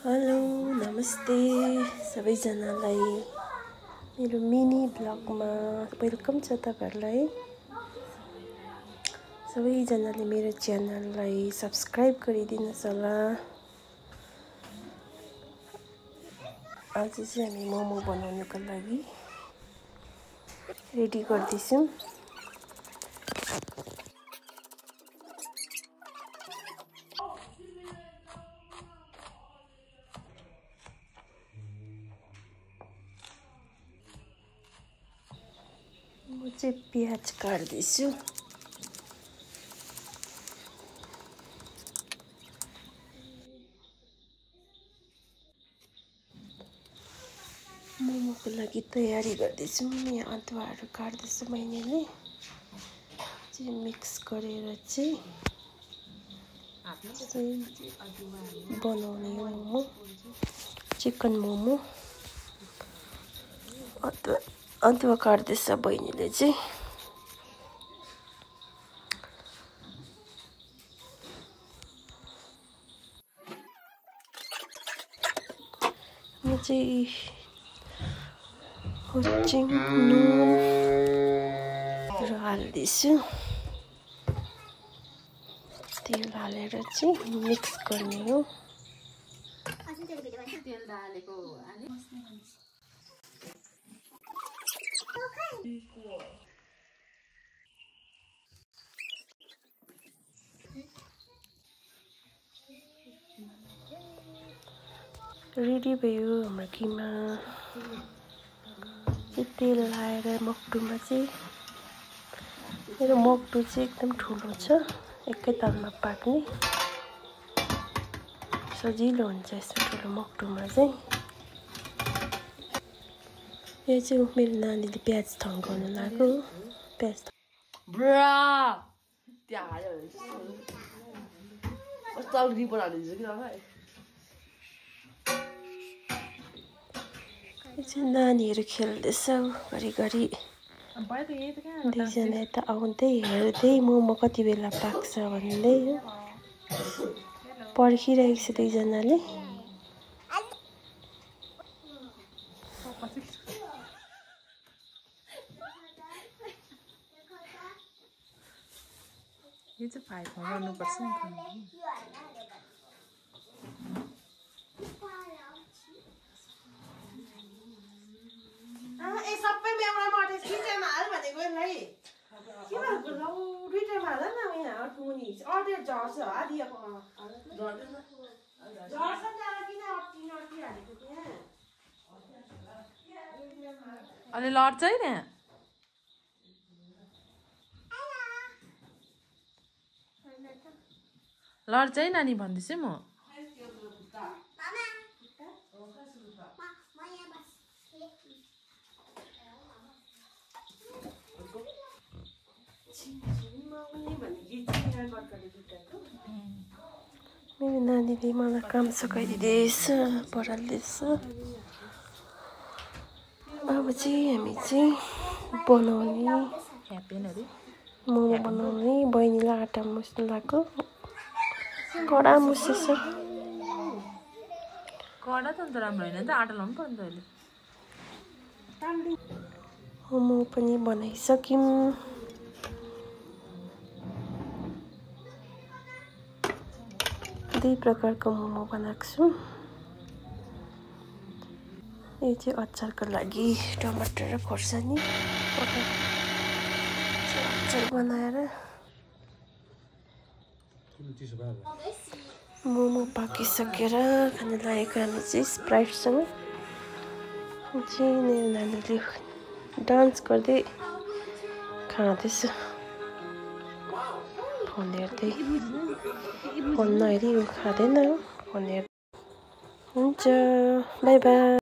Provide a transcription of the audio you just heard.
Hello नमस्ते सबैजनालाई मेरो मिनी ब्लगमा वेलकम छ तपाईहरुलाई। सबैजनाले मेरो च्यानललाई सब्स्क्राइब गरिदिनुस् होला। आज चाहिँ हामी मोमो बनाउनको लागि रेडी गर्दैछौं। म चाहिँ प्याज काट्दैछु। मोमोको लागि तयारी गर्दैछु। यहाँ अदुवाहरू काट्दैछु बहिनीले। चाहिँ मिक्स गरेर चाहिँ बनाउने मोमो, चिकन मोमो। अदुवा काट्दैछ बहिनीले चाहिँ। म चाहिँ हुचिङ नुनहरू हाल्दैछु। तेल हालेर चाहिँ मिक्स गर्ने हो। रेडी भयो हाम्रो किमा। तेल लाएर मक्टुमा चाहिँ मेरो मक्टु चाहिँ एकदम ठुलो छ, एकै तालमा पाक्ने सजिलो हुन्छ यस्तो ठुलो मक्टुमा चाहिँ। यो चाहिँ मेरो नानीले प्याज थन्काउन लाग्यो। प्याज ब्रा त्यहाँ हाल्यो कस्तो रिपोर्ट हालिदिन्छ कि भाइ। नानीहरू खेल्दैछ घरिघरि। दुईजना यता आउँदै हेर्दै मोमो कति बेला पाक्छ भन्दै पर्खिरहेको छ दुईजनाले। यो चाहिँ फ्राईमा गर्नुपर्छ नि त। सबै मेमोरा मटे किचनमा हाल भनेको यसलाई के भएको लौ दुईटामा हाल न यहाँ अट्मुनि अर्डर झर्छ आदिएको झर्दैन झर्छ नि अब किन अट्टी हालेको त्यहाँ अलि लड्छ है त्यहाँ। लड्छ है नानी भन्दैछु म। मेरो नानीले मलाई काम सघाइदिँदैछ, पढाल्दैछ। अब चाहिँ हामी चाहिँ बनाउने मोमो बनाउने। बहिनीलाई आटा मुस्नु लाग्यो। कडा मुसेछ। कडा त अन्त राम्रो होइन नि त, आटा लाउनु पर्छ अहिले। मोमो पनि बनाइसक्यौँ। दुई प्रकारको मोमो बनाएको छु। यो चाहिँ अचारको लागि टमाटर र खोर्सानी अचार बनाएर। मोमो पाकिसकेर खान लागेको हामी चाहिँ स्प्राइटसँग। चाहिँ मेरो नानीले डान्स गर्दै खाँदैछ फोन हेर्दै। फोन नहेरी खाँदैन, फोन हेर्दै। हुन्छ बाई बाई।